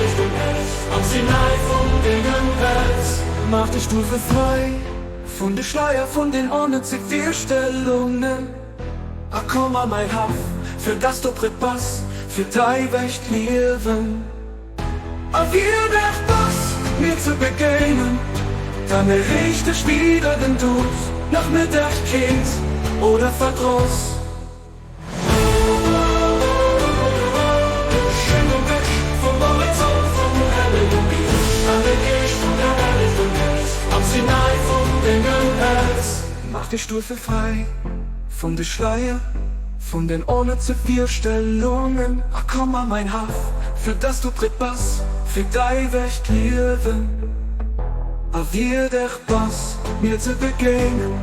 Erlichtung am Sinai vun dengem Herz. Maach dech duerfir frei vun de Schleier vun den onnëtze Virstellungen a komm a mäin Haff, fir dass du prett bass fir d'eiwegt Liewen. A wier dech bass mir ze begéinen, dann erreecht dech weder den Doud nach Middegkeet oder Verdross. Mach dech duerfir fräi vun de Schleier vun den onnëtze Virstellungen a komm a mäin Haff, fir dass du prett bass fir d'eiwegt Liewen. A wier dech bass mir ze begéinen,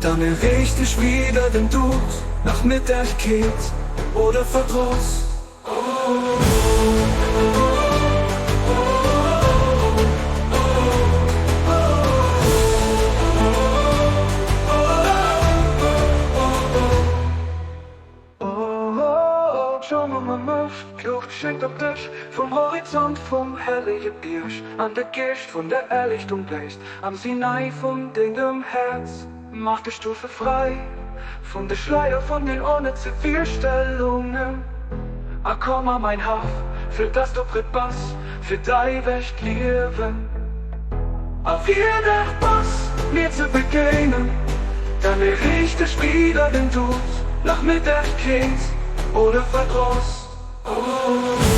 Dann erreecht dech weder den Doud, nach Middegkeet oder Verdross. D'Luucht schéngt op dech vum Horizont vum hellege Bierg, an de Geescht vun der Erlichtung bléist am Sinai vun dengem Häerz. Maach dech dofir fräi vun de Schleier vun den onnëtze Virstellungen a komm a mäin Haff, fir dass du prett bass fir d'eiwegt Liewen. A wier dech bass mir ze begéinen, dann erreecht dech weder den Doud, nach Middegkeet oder Verdross. Oh.